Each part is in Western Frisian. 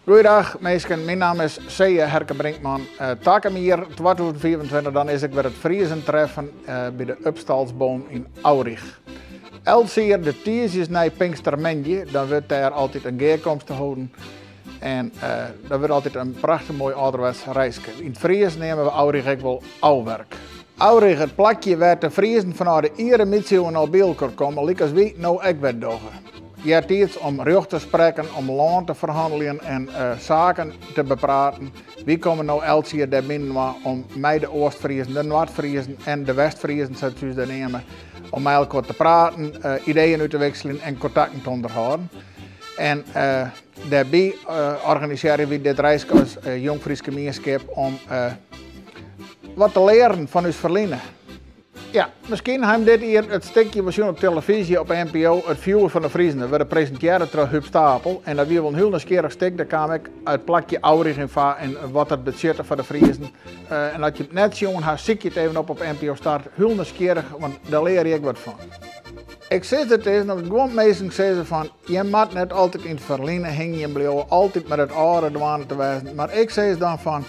Goeiedag minsken, myn namme is Seje Herke Brinkman. Takom jier 2025 dan is ek wer it Friezentreffen by de Upstalsboom yn Aurich. Elts jier de tiisdeis nei Pinkstermoandei, dan wurdt dêr altyd in gearkomste holden. En dat wurdt altyd in prachtich moai âlderwets reiske. Yn it Fries neame we Aurich ek wol Auwerk. Aurich, it plakje wêr't de Friezen fanôf de iere midsiuwen al by elkoar komme, lykas wy no ek wer dogge. Eartiids om rjocht te sprekken, om lân te ferhanneljen en saken te bepraten. Wy komme no elts jier dêr byinoar om mei de Oastfriezen, de Noardfriezen en de Westfriezen, sa't se ús dêr neame, om mei elkoar te praten, ideeën út te wikseljen en kontakten te ûnderhâlden. En dêrby organisearje wy dit reiske as Jongfryske Mienskip om wat te learen fan ús ferline. Ja, miskien ha jim dit jier it stikje wol sjoen op telefyzje op NPO, It Fjoer fan de Friezen. Dat wurde presintearre troch Huub Stapel en dat wie wol in hiel nijsgjirrich stik. Dêr kaam ek it plakje Aurich yn foar en wat dat betsjutte foar de Friezen. En as je it net sjoen ha, sykje it even op op NPO Start. Hiel nijsgjirrich, want dêr lear je ek wat fan. Ik sis it is omdat guon minsken sizze fan, je moat net altyd yn it ferline hingjen bliuwe, altyd mei it âlde dwaande te wêzen. Mar ik sis dan fan,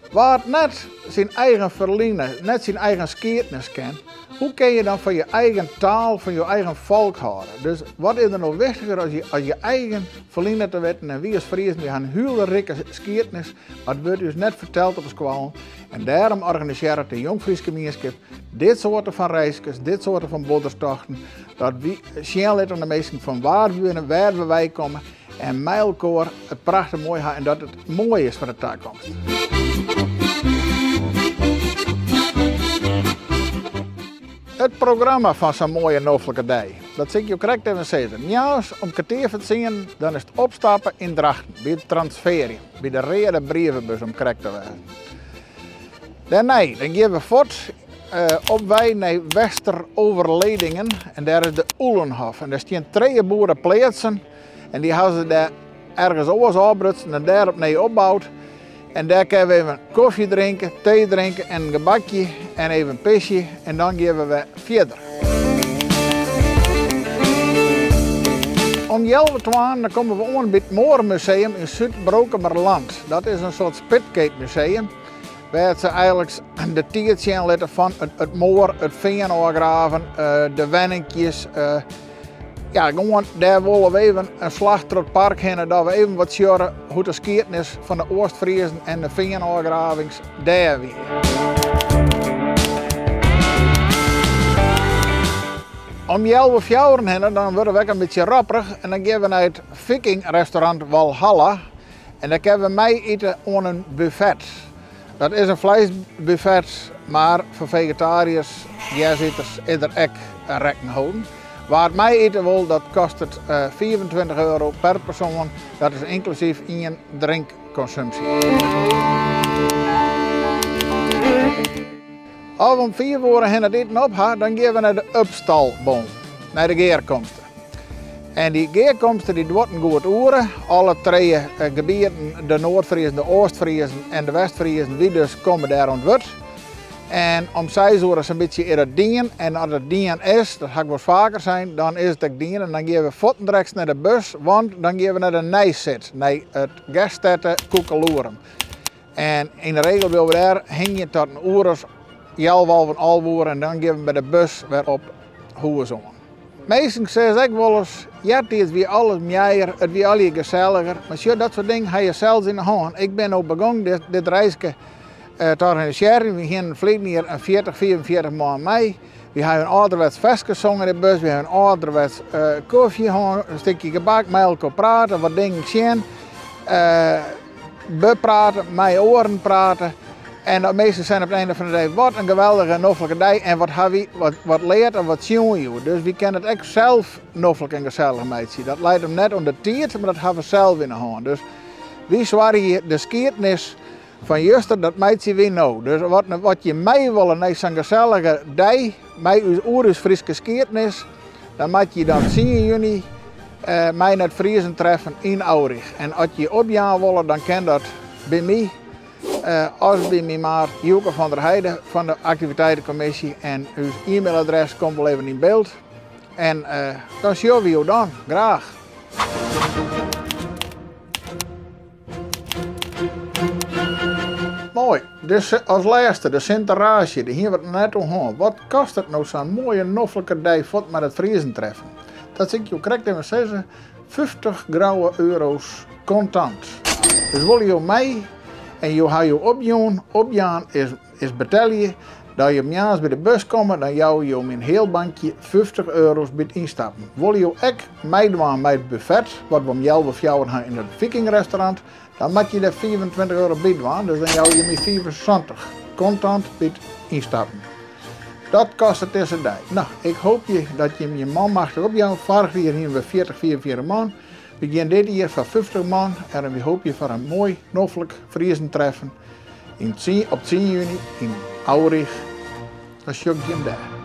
Wa't net syn eigen ferline, net syn eigen skiednis ken, hoe kin je dan fan je eigen taal, fan jo eigen folk hâlde? Dus wat is der no wichtiger as je, as je eigen ferline te witten? En wy as Friezen, wy ha in hiele rike skiednis, mar it wurdt ús net ferteld op de skoallen. En dêrom organisearret de Jongfryske Mienskip dit soarte fan reiskes, dit soarte fan bodderstochten, dat wy sjen litte oan de minsken fan waar we binne, wêr we wei komme En mei elkoar it prachtich moai ha en dat it moai is foar de takomst. It programma fan sa'n moaie noflike dei, dat sil ik jo krekt even sizze. Moarns om kertier foar tsienen, dan is it opstappen yn Drachten by it Transferium, by de reade brievebus om krekt te wêzen. Dêrnei dan gean we fuort op wei nei Westeroverledingen en dêr is de Oelenhof. En dêr stean trije boerepleatsen en dy hawwe se dêr ergens oars ôfbrutsen en dêr opnij opboud. En dêr kinne we even kofje drinke, tee drinke en in gebakje en even pisje en dan gean we wer fierder. Om healwei twaen dan komme we oan by it Moormuseum yn Súd-Brokumerland. Dat is in soart spitkeetmuseum. Wêr't se eigenliks de tiid sjen litte fan it moar, it fean ôfgraven, de wenninkjes. Ja, gewoan dêr wolle we even in slach troch it park hinne, dat we even wat sjogge hoe't de skiednis fan de Oastfriezen en de feanôfgravings dêr wie. Om healwei fjouweren hinne dan wurde we ek in bytsje ropperich en dan gean we nei it Viking-restaurant Walhalla. En dêr kinne we mei-ite oan in buffet. Dat is in fleisbuffet, mar foar fegetariërs, gersiters, is der ek rekken holden. Wa't mei-ite wol, dat kostet 25 euro per persoan. Dat is ynklusyf ien drinkkonsumpsje. As we om 5 oere hinne it iten op ha, dan gean we nei de Upstalboom, nei de gearkomste. En dy gearkomste dy duorret in goed oere. Alle trije gebieten, de Noardfriezen, de Oastfriezen en de Westfriezen, wy dus komme dêr oan it wurd. En om 6 oere sa'n bytsje is it dien. En as it dien is, dat ha ik wol faker sein, dan is it ek dien. En dan gean we fuortendreks nei de bus, want dan gean we nei de Nijsit, nei it Gaststätte Koekeloerum. En yn de regel bliuwe we dêr hingjen tot in oere as healwei alven, oere en dan gean we by de bus wer op hûs oan. Minsken sizze ek wolris, eartiids wie alles moaier, it wie allegear geselliger. Mar sjoch, dat soart dingen ha je sels yn de hân. Ik bin no begûn dit, dit reiske eh, te organisearjen. We hienen ferleden jier in 40, 45 man mei. We ha in âlderwets ferske songen yn de bus, we ha in âlderwets uh, kofje hân, in stikje gebak, mei elkoar prate, wat dingen sjen. Uh, beprate, mei oaren prate. En de minsken seinen op it einde fan de dei, wat in geweldige noflike dei en wat ha wy wat, wat leard en wat sjoen hjoed. Dus wy kinne it ek sels noflik en gesellich meitsje. Dat leit him net oan de tiid, mar dat ha we sels yn de hân. Dus wy soargje de skiednis fan juster, dat meitsje wy no. Dus wat, wat je mei wolle nei sa'n gesellige dei, mei ús oer ús Fryske skiednis, dan moat je dan 10 juny eh, mei nei it Friezentreffen yn Aurich. En as je opjaan wolle, dan kin dat by my, eh, as by myn maat Joeke van der Heide fan de aktiviteitenkommisje. En ús e-mailadres komt wol even yn byld. En eh, dan sjogge we jo dan, graach. Moai. Dus as lêste, de sinteraasje, dêr hiene we it net oer hân. Wat kostet no sa'n moaie noflike dei fuort mei it Friezentreffen? Dat sil ik jo krekt even sizze, 50 grauwe euro's kontant. Dus wolle jo mei en jo ha jo opjûn, opjaan is, is betelje, dat jo moarns by de bus komme, dan jouwe jo my in hiel bankje 50 euro's by it ynstappen. Wolle jo ek meidwaan mei it buffet, wat we om 3.30 ha yn it Viking-restaurant, dan moat je der 25 euro by dwaan, dus dan jouwe je my 75 kontant by it ynstappen. Dat kostet dizze dei. No, ik hoopje dat jim je manmachtich opjouwe. Foarich jier hiene we 40, 44 man. We gean dit jier foar 50 man en we hoopje foar in moai, noflik Friezentreffen in 10, op 10 juny yn Aurich. Dan sjoch ik jim dêr.